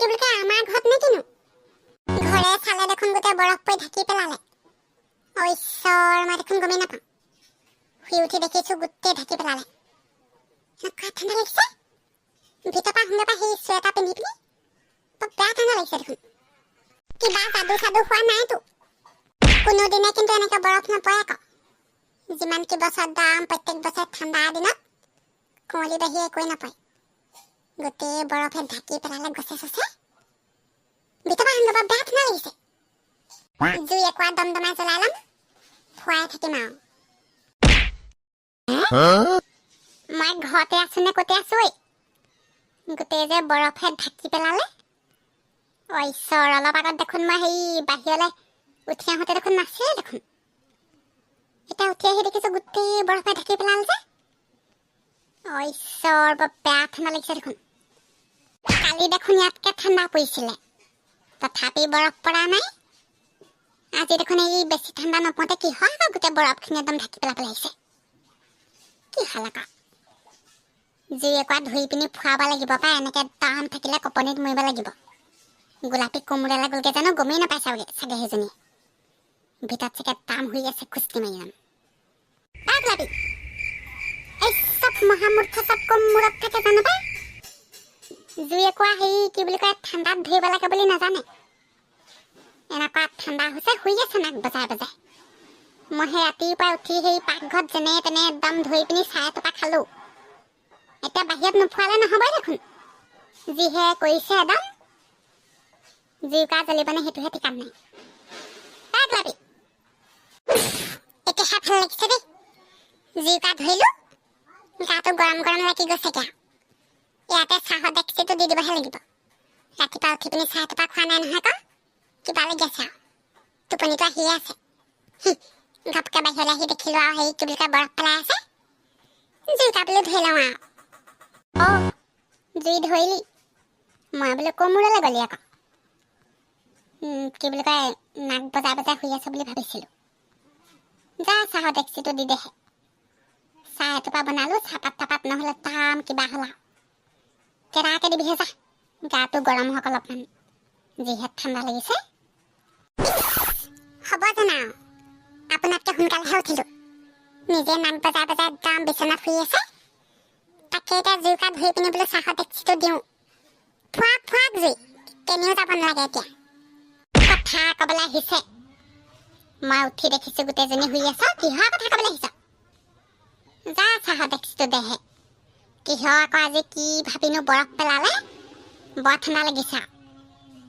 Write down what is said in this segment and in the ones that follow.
বুলি কয়, আমাৰ ঘৰত নে কিনো? ঘৰে চালে দেখোন গোটেই বৰফ পৰি ঢাকি পেলালে। অ ঈশ্বৰ, মই দেখোন গমেই নাপাওঁ। শুই উঠি দেখিছো গোটেই ঢাকি পেলালে। এনেকুৱা ঠাণ্ডা লাগিছে। ভিতৰৰ পৰা আহোঁগে পৰা সেই চুৱেটাৰ পিন্ধি পিনি বৰ বেয়া ঠাণ্ডা লাগিছে দেখোন। কিবা যাদু চাদু হোৱা নাইতো কোনোদিনে? কিন্তু এনেকে বৰফ নপৰে আকৌ। যিমান কি বছৰ দাম, প্ৰত্যেক বছৰে ঠাণ্ডা দিনত কুঁৱলী বাহিৰে একোৱেই নপৰে। গোটেই বৰফে ঢাকি পেলালে গছে চছে। ভিতৰৰ পৰা আহোঁগে পৰা বেয়া ঠাণ্ডা লাগিছে। জুই একুৰা দমদমাই জ্বলাই ল'ম, ফুৱাই থাকিম আৰু। মই ঘৰতে আছো নে ক'তে আছো ঐ? গোটেই যে বৰফে ঢাকি পেলালে। অ ঈশ্বৰ, অলপ আগত দেখোন মই সেই বাহিৰলৈ উঠি আহোঁতে দেখোন নাছিলে দেখোন। এতিয়া উঠি আহি দেখিছো গোটেই বৰফে ঢাকি পেলালে যে। অ ঈশ্বৰ, বৰ বেয়া ঠাণ্ডা লাগিছে দেখোন। কালি দেখোন ইয়াতকে ঠাণ্ডা পৰিছিলে, তথাপি বৰফ পৰা নাই। আজি দেখোন এই বেছি ঠাণ্ডা নপওঁতে কি হয় আকৌ গোটেই বৰফখিনি একদম ঢাকি পেলাব লাগিছে। কি হ'ল আকৌ? জুই একুৰা ধৰি পিনি ফুৱাব লাগিব পাই। এনেকে দাম থাকিলে কপনিত মৰিব লাগিব। গোলাপী কোমোৰালে গ'লগে জানো? গমেই নাপাই চাগে চাগে সেইজনী। ভিতৰত চাগে তাম হৈ আছে। খুচকি মাৰি যাম। এই গোলাপী, এই চব মহামূৰ্খ চব কম মূৰত থাকে জানো পাই। জুই একুৰা হেৰি কি বুলি কয়, ঠাণ্ডাত ধৰিব লাগে বুলি নাজানে। এনেকুৱা ঠাণ্ডা হৈছে, শুই আছে নাক বজাই বজাই। মই সেই ৰাতিপুৱাই উঠি সেই পাকঘৰত যেনে তেনে একদম ধৰি পিনি চাহ এটোপা খালো। এতিয়া বাহিৰত নুফুৱালে নহ'বই দেখোন। যিহে কৰিছে একদম, জুইকুৰা জ্বলিবনে সেইটোহে ঠিকান নাই। এই গোলাপী, এতিয়াহে ভাল লাগিছে দেই। জুইকুৰা ধৰিলো, গাটো গৰম গৰম লাগি গৈছে। এতিয়া ইয়াতে চাহৰ ডেক্সিটো দি দিবহে লাগিব। ৰাতিপুৱা উঠি পিনি চাহ এটোপা খোৱা নাই নহয়। কিবা লাগি আছে আৰু টোপনিটো আহিয়ে আছে। ঘপকে বাহিৰলৈ আহি দেখিলো আৰু হেৰি কি বুলি কয়, বৰফ পেলাই আছে। জুইকুৰা বোলো ধৰি লওঁ আৰু। অ জুই ধৰিলি? মই বোলো কোমোৰলৈ গ'লি আকৌ। কি বুলি কয়, নাক বজাই বজাই শুই আছো বুলি ভাবিছিলো। যা, চাহৰ ডেক্সিটো দি দেহে। চাহ এটোপা বনালো, চাহপাত তাপাত নহ'লে তাম কিবা হ'ল আৰু। কেৰাকে দিবিহে যা। গাটো গৰম হওক অলপমান, যিহে ঠাণ্ডা লাগিছে। হ'ব জানা আৰু, আপোনাতকে সোনকালেহে উঠিলো। নিজে নাক বজাই বজাই একদম বিচনাত শুই আছে। তাকে এতিয়া জুইকুৰা ধৰি পিনি বোলো চাহৰ ডেক্সিটো দিওঁ। ফুৱাক ফুৱাক জুই, কেনিও যাব নালাগে। এতিয়া কথা ক'বলৈ আহিছে। মই উঠি দেখিছো গোটেইজনী শুই আছ, কিহৰ কথা ক'বলৈ আহিছ? যা, চাহৰ ডেক্সিটো দেহে। কিহৰ আকৌ আজি কি ভাবিনো বৰফ পেলালে? বৰ ঠাণ্ডা লাগিছে আৰু।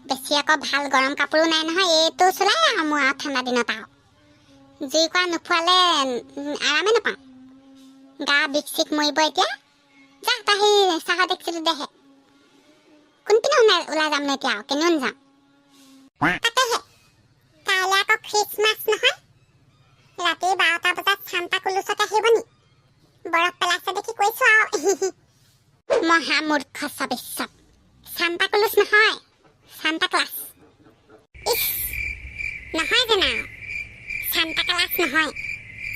বেছি আকৌ ভাল গৰম কাপোৰো নাই নহয়। এইটো চলাই আৰু মোৰ আৰু ঠাণ্ডা দিনত আৰু জুইকুৰা নুফুৱালে আৰামে নাপাওঁ। গা বিষ চিক মৰিব এতিয়া। যা, তই সেই চাহৰ ডেক্সিটো দেহে। কোনপিনে ওলাই ওলাই যাম নো এতিয়া? আৰু কেনিও নাযাওঁ। তাকেহে, কাইলৈ আকৌ খ্ৰীষ্টমাছ নহয়। ৰাতি 12টা বজাত চান্তা কুলুচতে আহিব নি? বৰফ পেলাইছে দেখি কৈছো আৰু। মহা মূৰ্খ চব চব। চান্তা কুলুচ নহয়, চান্তা ক্লাছ। ইছ, নহয় জানা, চান্তা ক্লাছ নহয়,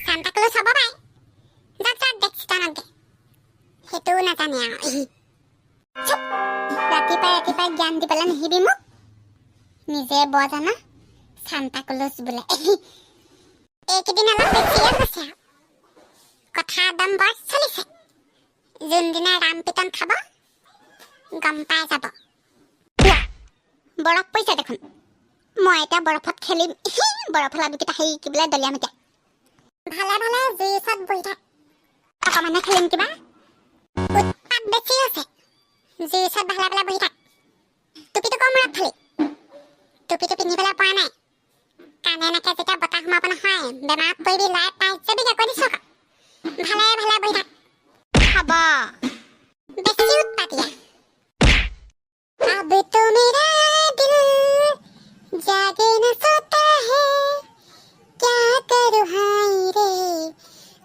চান্তা কুলুচ হ'ব পাই। যাক যাক, ডেক্সিটো আনক দে। সেইটোও নাজানে আৰু। চুপ, ৰাতিপুৱাই ৰাতিপুৱাই জ্ঞান দিবলৈ নাহিবি মোক। নিজে বৰ জানা, চান্তা কুলুচ বোলে। এইকেইদিন অলপ বেছিয়ে হৈছে আৰু, কথা একদম বৰ চলিছে। যোনদিনা ৰাম পিটন খাব গম পাই যাব। বৰফ পৰিছে দেখোন। মই এতিয়া বৰফত খেলিম। বৰফৰ লাডুকেইটা হেৰি কি বোলে, দলিয়াম এতিয়া। ভালে ভালে জুইৰ ওচৰত বহি থাক, অকণমানে খেলিম। কিবা উৎপাত বেছি হৈছে। জুইৰ ওচৰত ভালে ভালে বহি থাক। টুপিটো কৰ মূৰত থলি? টুপিটো পিন্ধি পেলাই পৰা নাই। কাণে নাকে যেতিয়া বতাহ সোমাব নহয়, বেমাৰত পৰিবি, লাই পাই যাবিগে, কৈ দিছো আকৌ। ভালে ভালে বহি থাক। হ'ব, বেছি উৎপাতীয়া। अब तो मेरा दिल जागे न सोता है, क्या करूँ हाय रे,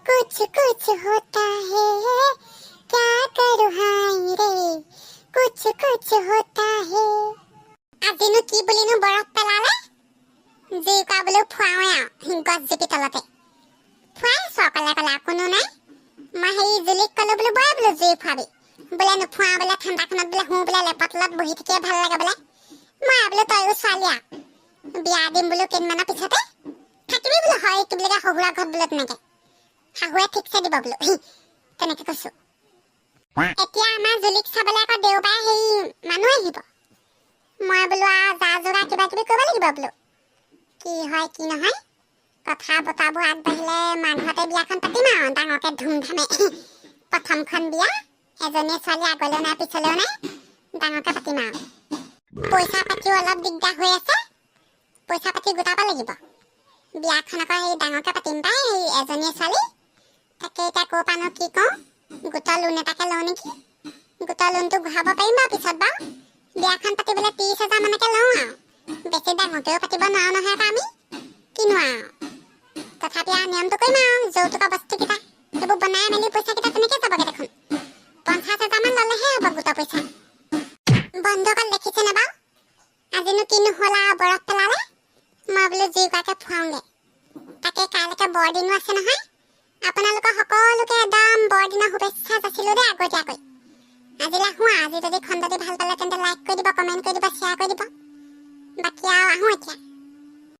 कुछ कुछ होता है, क्या करूँ हाय रे, कुछ कुछ होता है। আজিনো কি বুলিনো বৰফ পেলালে? জুইকুৰা বোলো ফুৱাওৱে আৰু গছজুপি তলতে ফুৱাই আছো অকলে অকলে, আৰু কোনো নাই। মই সেই জুলিক ক'লো বোলো, বই বোলো জুই ফুৱাবি। বোলে নুফুৱাওঁ বোলে, ঠাণ্ডাখনত বোলে শুওঁ বোলে, লেপৰ তলত বহি থাকিয়ে ভাল লাগে বোলে। বোলো তয়ো ছোৱালী আৰু বিয়া দিম বোলো কেইদিনমানৰ পিছতে থাকিবি বোলো, হয় কি বুলি কয়, শহুৰৰ ঘৰত বোলো তেনেকে শাহুৱে ঠিকছে দিব বোলো, তেনেকে কৈছো। এতিয়া আমাৰ জুলিক চাবলৈ আকৌ দেওবাৰে সেই মানুহ আহিব। মই বোলো আৰু যা যোগাৰ কিবা কিবি কৰিব লাগিব বোলো, কি হয় কি নহয় কথা বতৰাবোৰ আগবাঢ়িলে মাঘতে বিয়াখন পাতিম আৰু ডাঙৰকে ধুমধামে। প্ৰথমখন বিয়া, এজনীয়ে ছোৱালী, আগলৈও নাই পিছলৈও নাই, ডাঙৰকে পাতিম আৰু। পইচা পাতিও অলপ দিগদাৰ হৈ আছে, পইচা পাতি গোটাব লাগিব। বিয়াখন আকৌ সেই ডাঙৰকে পাতিম পাই, এই এজনীয়ে ছোৱালী। তাকে এতিয়া ক'ৰ পানো কি কওঁ, গোটৰ লোন এটাকে লওঁ নেকি? গোটৰ লোনটো ঘূৰাব পাৰিম বাৰু পিছত। বাৰু বিয়াখন পাতিবলৈ 30,000 মানকে লওঁ আৰু, বেছি ডাঙৰকেও পাতিব নোৱাৰো নহয় আকৌ আমি, কিনো আৰু। তথাপি আৰু নিয়মটো কৰিম আৰু, যৌতুকৰ বস্তুকেইটা সেইবোৰ বনাই মেলি পইচাকেইটা তেনেকে যাবগে দেখোন। 50,000 মান ল'লেহে হ'ব গোটৰ পইচা। বন্ধুসকল, দেখিছেনে বাৰু আজিনো কিনো হ'ল আৰু, বৰফ পেলালে। মই বোলো জুইকুৰাকে ফুৱাওঁগে। তাকে কাইলৈকে বৰদিনো আছে নহয়, আপোনালোকৰ সকলোকে একদম বৰদিনৰ শুভেচ্ছা যাচিলো দেই আগতীয়াকৈ। আজিলৈ আহোঁ। আজি যদি খণ্ডটি ভাল পালে তেন্তে লাইক কৰি দিব, কমেণ্ট কৰি দিব, শ্বেয়াৰ কৰি দিব। বাকী আৰু আহোঁ এতিয়া।